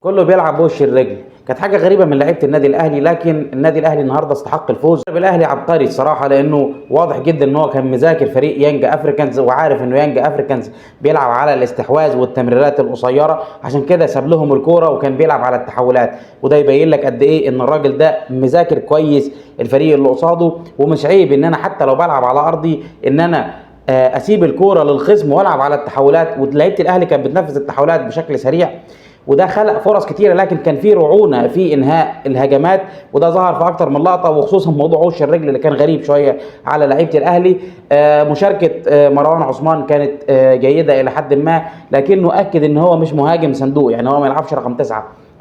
كله بيلعب بوش الرجل. كانت حاجة غريبة من لعيبة النادي الاهلي، لكن النادي الاهلي النهارده استحق الفوز. الاهلي عبقري الصراحة، لانه واضح جدا ان هو كان مذاكر فريق يانج افريكانز، وعارف انه يانج افريكانز بيلعب على الاستحواذ والتمريرات القصيرة، عشان كده ساب لهم الكورة وكان بيلعب على التحولات. وده يبين لك قد ايه ان الراجل ده مذاكر كويس الفريق اللي قصاده، ومش عيب ان انا حتى لو بلعب على ارضي ان انا اسيب الكورة للخصم والعب على التحولات. ولعيبة الاهلي كانت بتنفذ التحولات بشكل سريع، وده خلق فرص كتيرة، لكن كان في رعونة في انهاء الهجمات، وده ظهر في اكتر من لقطة، وخصوصا موضوع وش الرجل اللي كان غريب شوية على لعيبة الاهلي. مشاركة مروان عثمان كانت جيدة الى حد ما، لكنه اكد ان هو مش مهاجم صندوق، يعني هو ما يلعبش رقم 9،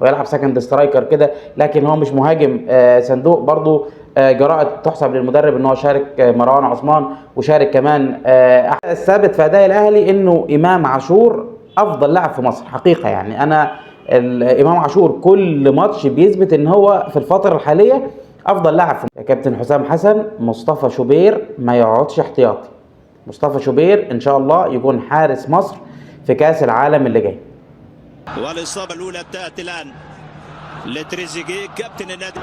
هو يلعب second striker كده، لكن هو مش مهاجم صندوق. برضو جراءة تحسب للمدرب ان هو شارك مروان عثمان، وشارك كمان الثابت في اداء الاهلي انه امام عاشور افضل لاعب في مصر حقيقة. يعني انا امام عاشور كل ماتش بيثبت ان هو في الفترة الحالية افضل لاعب في مصر. يا كابتن حسام حسن، مصطفى شوبير ما يقعدش احتياطي. مصطفى شوبير ان شاء الله يكون حارس مصر في كاس العالم اللي جاي. والاصابه الاولى تاتي الان لتريزيجيه كابتن النادي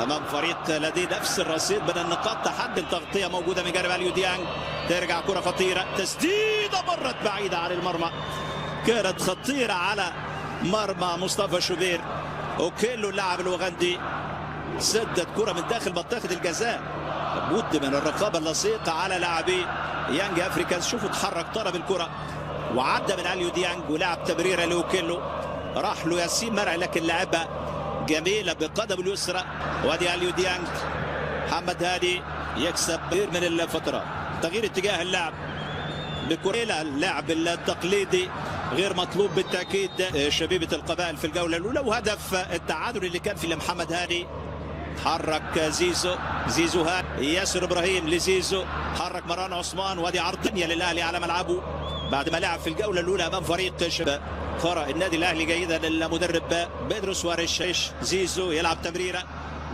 امام فريق لديه نفس الرصيد من النقاط. تحدي التغطية موجودة من جانب اليو ديانج، ترجع كره خطيرة، تسديده مرت بعيدة عن المرمى، كانت خطيرة على مرمى مصطفى شوبير. اوكيلو اللاعب الاوغندي سدد كره من داخل منطقة الجزاء، لابد من الرقابة اللصيقه على لاعبي يانج افريكانز. شوفوا اتحرك طلب الكره وعدى من اليو ديانج ولعب تمريره لاوكيلو، راح له ياسين مرعي لكن لعبها جميلة بقدم اليسرى. وادي اليو ديانج، محمد هادي يكسب من الفترة، تغيير اتجاه اللعب بكرة اللاعب التقليدي غير مطلوب بالتاكيد. شبيبة القبائل في الجولة الاولى، وهدف التعادل اللي كان في لمحمد هاني. حرك زيزو، زيزو هاني، ياسر ابراهيم لزيزو، حرك مروان عثمان، وادي عرضية للاهلي على ملعبه بعد ما لعب في الجولة الاولى امام فريق شباب. قرأ النادي الاهلي جيدا للمدرب بيدرو سواريش. زيزو يلعب تمريره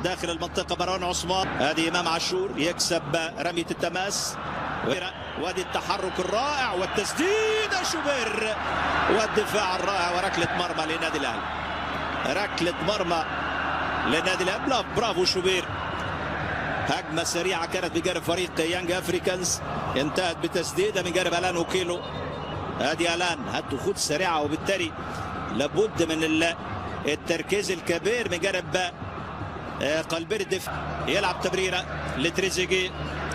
داخل المنطقة، مروان عثمان، ادي امام عاشور يكسب رمية التماس، وادي التحرك الرائع والتسديد شوبير والدفاع الرائع وركله مرمى للنادي الاهلي، ركلة مرمى للنادي الاهلي. برافو شوبير. هجمة سريعة كانت بجانب فريق يانج افريكانز، انتهت بتسديده من جانب الان اوكيلو. ادي الان هات سريعة، وبالتالي لابد من التركيز الكبير من جانب قلبين الدفاع. يلعب تمريره لتريزيجيه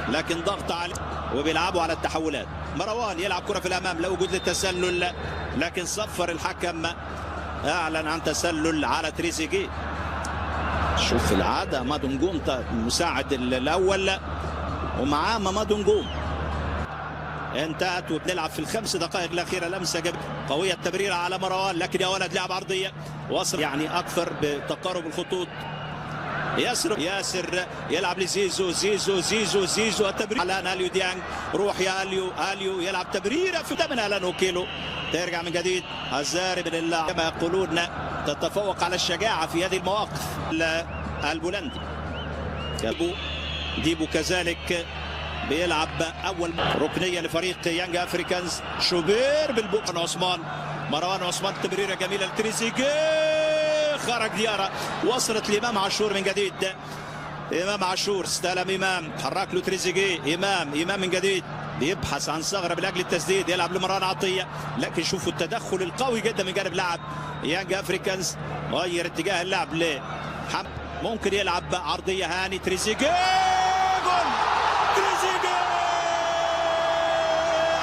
لكن ضغط عليه وبيلعبوا على التحولات. مروان يلعب كره في الامام، لا وجود للتسلل لكن صفر الحكم، اعلن عن تسلل على تريزيجيه. شوف العادة مادو نجوم المساعد الاول ومعاه مادو نجوم. انتهت وبنلعب في الخمس دقائق الاخيرة. لمسه قوية التمريره على مروان لكن يا ولد لعب عرضية وصل يعني اكثر بتقارب الخطوط. ياسر، ياسر يلعب لزيزو، زيزو زيزو زيزو التمرير على اليو ديانج، روح يا اليو، اليو يلعب تمريره في من الان اوكيلو، ترجع من جديد هزاري من اللاعب كما يقولون تتفوق على الشجاعة في هذه المواقف. البولندي ديبو كذلك بيلعب اول ركنيه لفريق يانج افريكانز. شوبير بالبوق عثمان، مروان عثمان تمريره جميلة لتريزيجيه، خرج ديارة، وصلت لامام عاشور من جديد. امام عاشور استلم امام، حرك له تريزيجيه، امام امام من جديد بيبحث عن ثغره من اجل التسديد، يلعب لمروان عطية لكن شوفوا التدخل القوي جدا من جانب لاعب يانج افريكانز، غير اتجاه اللعب ل ممكن يلعب عرضية هاني تريزيجيه، جول تريزيجيه،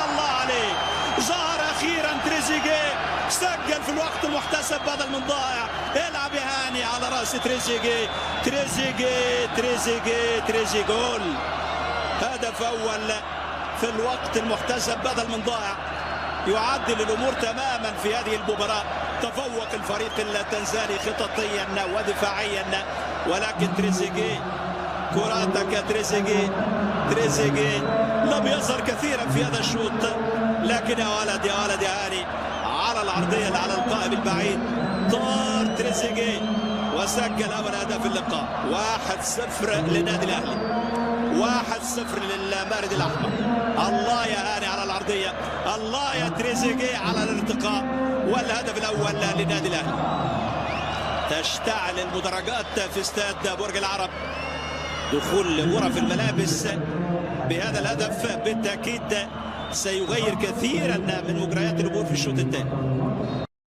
الله عليه، ظهر اخيرا تريزيجيه، سجل في الوقت المحتسب بدل من ضائع. العب يا هاني على راس تريزيجيه، تريزيجيه تريزيجيه تريزيجيه، جول، هدف اول في الوقت المحتسب بدل من ضائع، يعدل الامور تماما في هذه المباراة. تفوق الفريق التنزاني خططيا ودفاعيا، ولكن تريزيجيه كراتك يا تريزيجيه، تريزيجيه لم يظهر كثيرا في هذا الشوط، لكن يا ولد يا ولد يا هاني على العرضية اللي على القائم البعيد طار تريزيجيه وسجل اول هدف اللقاء. 1-0 للنادي الاهلي، 1-0 للمارد الاحمر. الله يا هاني على العرضية، الله يا تريزيجيه على الارتقاء، والهدف الاول للنادي الاهلي. تشتعل المدرجات في استاد برج العرب. دخول غرف الملابس بهذا الهدف بالتأكيد سيغير كثيرا من مجريات الأمور في الشوط الثاني.